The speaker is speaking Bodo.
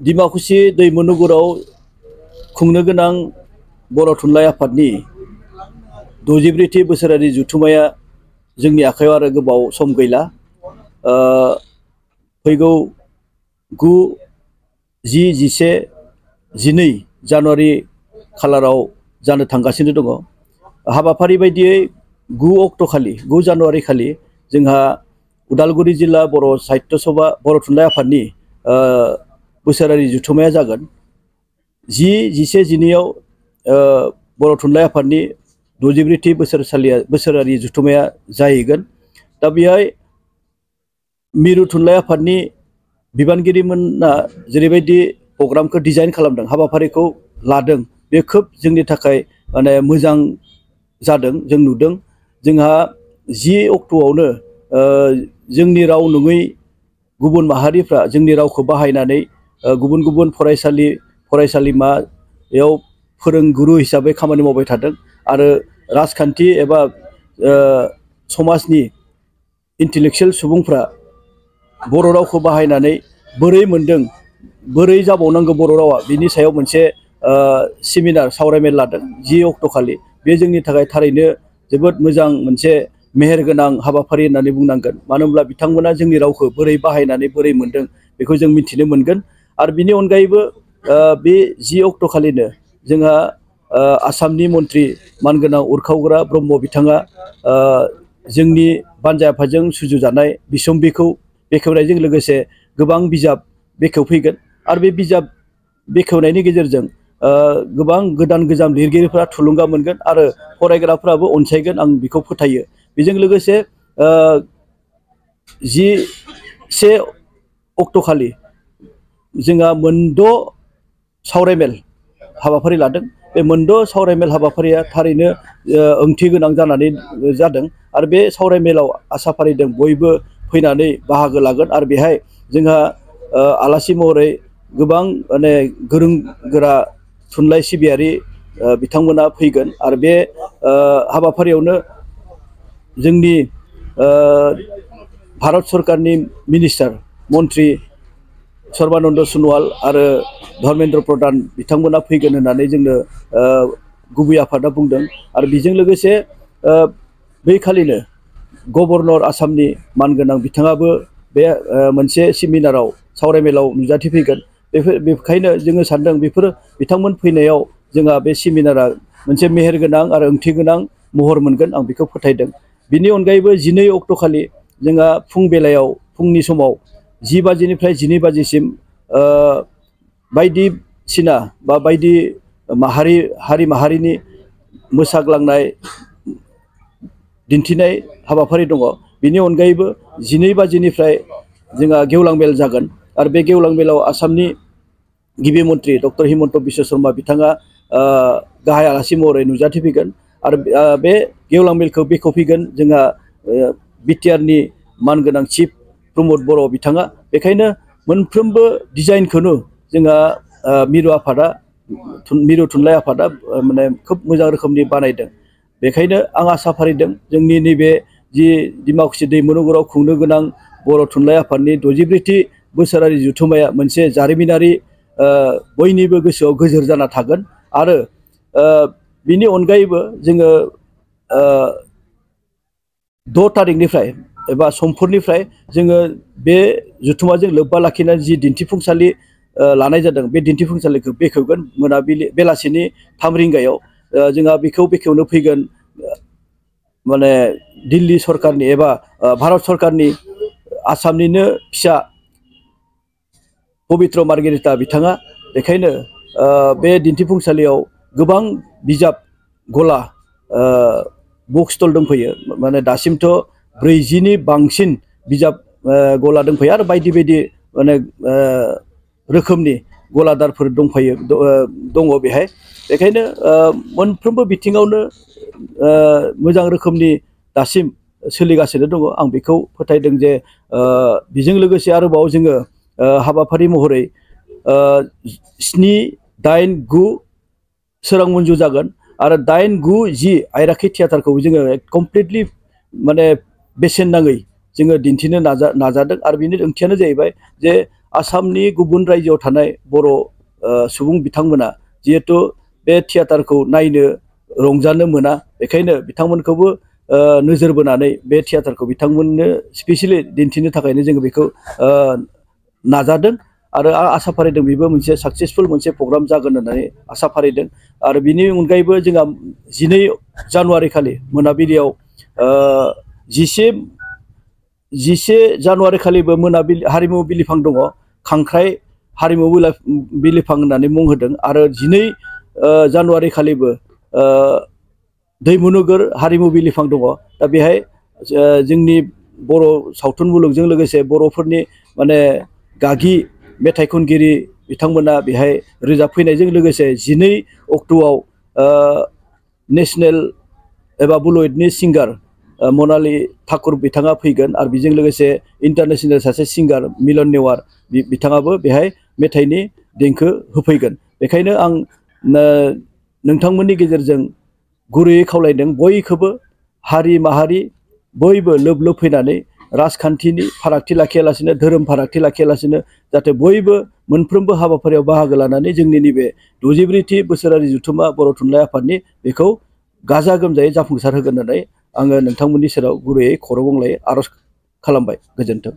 डिमाकुसि दैमुनुगुराव खुंनो गोनां बर' थुनलाइ आफादनि 64थि बोसोरारि जथुम्माया जोंनि आखायाव आरो गोबाव सम गैला। फैगौ 9, 10, 11, 12 जानुवारि खालाराव जानो थांगासिनो दङ। हाबाफारि बायदियै 9 अक्ट' खालि 9 जानुवारि खालि जोंहा उदालगुरि जिल्ला बर' साहित्य सभा बर' थुनलाइ आफादनि बोसोरारि जथुम्माया जागोन। 10, 11, 12आव बर' थुनलाइ आफादनि 64थि बोसोरारि जथुम्माया जाहैगोन। दा बेहाय मिरु थुनलाइ आफादनि बिबानगिरिमोना जेरैबायदि प्रग्रामखौ डिजाइन खालामदों, हाबाफारिखौ लादों, बे खोब जोंनि थाखाय माने मोजां जादों। जों नुदों जोंहा 10 अक्ट'आवनो जोंनि राव नङै गुबुन माहारिफ्रा जोंनि रावखौ बाहायनानै गुबुन गुबुन फरायसालि फरायसालिमायाव फोरोंगुरु हिसाबै खामानि मावबाय थादों आरो राजखान्थि एबा समाजनि इन्टेलेक्सुयेल सुबुंफ्रा बर' रावखौ बाहायनानै बोरै मोनदों, बोरै जाबावनांगौ बर' रावा, बिनि सायाव मोनसे सेमिनार सावरायमेल लादों 10 अक्ट' खालि। बे जोंनि थाखाय थारैनो जोबोद मोजां मोनसे मेहेरगोनां हाबाफारि होननानै बुंनांगोन। मानो होनब्ला बिथांमोना जोंनि रावखौ बोरै बाहायनानै बोरै मोनदों बेखौ जों मिथिनो मोनगोन। आरो बिनि अनगायैबो बे 10 अक्ट' खालिनो जोंहा आसामनि मन्त्रि मानगोनां उरखावग्रा ब्रह्म बिथाङा जोंनि बानजाय आफादजों सुजुजानाय बिसम्बिखौ बेखेवनायजों लोगोसे गोबां बिजाब बेखेवफैगोन। आरो बे बिजाब बेखेवनायनि गेजेरजों गोबां गोदान गोजाम लिरगिरिफ्रा थुलुंगा मोनगोन आरो फरायग्राफ्राबो अनसायगोन, आं बेखौ फोथायो। बेजों लोगोसे 11 अक्ट' खालि जोंहा 6 सावरायमेल हाबाफारि लादों। बे 6 सावरायमेल हाबाफारिया थारैनो ओंथि गोनां जानानै जादों आरो बे सावरायमेलाव आसा फारिदों बयबो फैनानै बाहागो लागोन। आरो बेहाय जोंहा आलासि महरै गोबां माने गोरों गोरा थुनलाइ सिबियारि बिथांमोना फैगोन। आरो बे हाबाफारियावनो जोंनि भारत सरकारनि मिनिस्टार मन्त्रि सर्बानन्द सन'वाल आरो धर्मेन्द्र प्रधान बिथांमोना फैगोन होननानै जोंनो गुबै आफादा बुंदों। आरो बेजों लोगोसे बै खालिनो गभर्नर आसामनि मानगोनां बिथाङाबो बे मोनसे सेमिनाराव सावरायमेलाव नुजाथिफैगोन। बेखायनो जोङो सानदों बेफोर बिथांमोन फैनायाव जोंहा बे सेमिनारा मोनसे मेहेरगोनां आरो ओंथि गोनां महर मोनगोन, आं बेखौ फोथायदों। बिनि अनगायैबो 12 अक्ट' खालि जोंहा फुंनि समाव 10 बाजिनिफ्राय 12 बाजिसिम बायदिसिना बा बायदि हारि माहारिनि मोसाग्लांनाय दिन्थिनाय हाबाफारि दङ। बिनि अनगायैबो 12 बाजिनिफ्राय जोंहा गेवलां मेल जागोन। आरो बे गेवलां मेलाव आसामनि गिबि मन्त्रि डक्टर हिमन्त बिश्व शर्मा बिथाङा गाहाय आलासि महरै नुजाथिफैगोन। आरो बे गेवलां मेलखौ बेखेवफैगोन जोंहा बिटिआरनि मानगोनां चिफ प्रमद बर' बिथाङा। बेखायनो मोनफ्रोमबो डिजाइनखौनो जोंहा मिरु थुनलाइ आफादा माने खोब मोजां रोखोमनि बानायदों। बेखायनो आं आसा फारिदों जोंनि नैबे जि डिमाकुसि दैमुनुगुराव खुंनो गोनां बर' थुनलाइ आफादनि 64थि बोसोरारि जथुम्माया मोनसे जारिमिनारि बयनिबो गोसोआव गोजोर जाना थागोन। आरो बिनि अनगायैबो जोङो 6 थारिखनिफ्राय एबा समफोरनिफ्राय जोङो बे जथुम्माजों लोब्बा लाखिनानै जि दिन्थिफुंसालि लानाय जादों, बे दिन्थिफुंसालिखौ बेखेवगोन। बेलासिनि 3 रिंगायाव जोंहा बेखौ बेखेवनो फैगोन माने दिल्ली सरकारनि एबा भारत सरकारनि आसामनिनो फिसा पबित्र मार्गेरिटा बिथाङा। बेखायनो बे दिन्थिफुंसालियाव गोबां बिजाब गला बुक स्टल दंफैयो। माने दासिमथ' 40नि बांसिन बिजाब गला दंफैयो आरो बायदि बायदि माने रोखोमनि गलादारफोर दङ बेहाय। बेखायनो मोनफ्रोमबो बिथिङावनो मोजां रोखोमनि दासिम सोलिगासिनो दङ। आं बेखौ फोथायदों जे बेजों लोगोसे आरोबाव जोङो हाबाफारि महरै 7, 8, 9 सोरां मन्जु जागोन। आरो 8, 9, 10 आइराखि थियाटारखौ जोङो कमप्लिटलि माने बेसेन नाङै जोङो दिन्थिनो नाजादों। आरो बिनि ओंथियानो जाहैबाय जे आसामनि गुबुन रायजोआव थानाय बर' सुबुं बिथांमोना जिहेतु बे थियाटारखौ नायनो रंजानो मोना बेखायनो बिथांमोनखौबो नोजोर बोनानै बे थियाटारखौ बिथांमोननो स्पेसियेलि दिन्थिनो थाखायनो जोङो बेखौ नाजादों आरो आसा फारिदों बेबो मोनसे साक्सेसफुल मोनसे प्रग्राम जागोन होननानै आसा फारिदों आरो बिनि अनगायैबो जोंहा 12 जानुवारि खालि मोनाबिलियाव 11 जानुवारि खालिबो मोनाबिलि हारिमु बिलिफां दङ खांख्राइ हारिमु बिलिफां होननानै मुं होदों आरो 12 जानुवारि खालिबो दैमुनोगोर हारिमु बिलिफां दङ दा बेहाय जोंनि बर' सावथुन मुलुगजों लोगोसे बर'फोरनि माने गागि मेथाइ खनगिरि बिथांमोना बेहाय रोजाबफैनायजों लोगोसे 12 अक्ट'आव नेशनेल एबा बलिउडनि सिंगार मनालि ठाकुर बिथाङा फैगोन आरो बेजों लोगोसे इन्टारनेशनेल सासे सिंगार मिलन नेवार बिथाङाबो बेहाय मेथाइनि देंखो होफैगोन बेखायनो आं नोंथांमोननि गेजेरजों गुरैयै खावलायदों बयखौबो हारि माहारि बयबो लोब लोब फैनानै राजखान्थिनि फारागथि लाखियालासिनो धोरोम फारागथि लाखियालासिनो जाहाथे बयबो मोनफ्रोमबो हाबाफारियाव बाहागो लानानै जोंनि नैबे 64थि बोसोरारि जथुम्मा बर' थुनलाइ आफादनि बेखौ गाजा गोमजायै जाफुंसार होगोन होननानै आङो नोंथांमोननि सेराव गुरैयै खर' गंग्लायै आर'ज खालामबाय गोजोन्थों।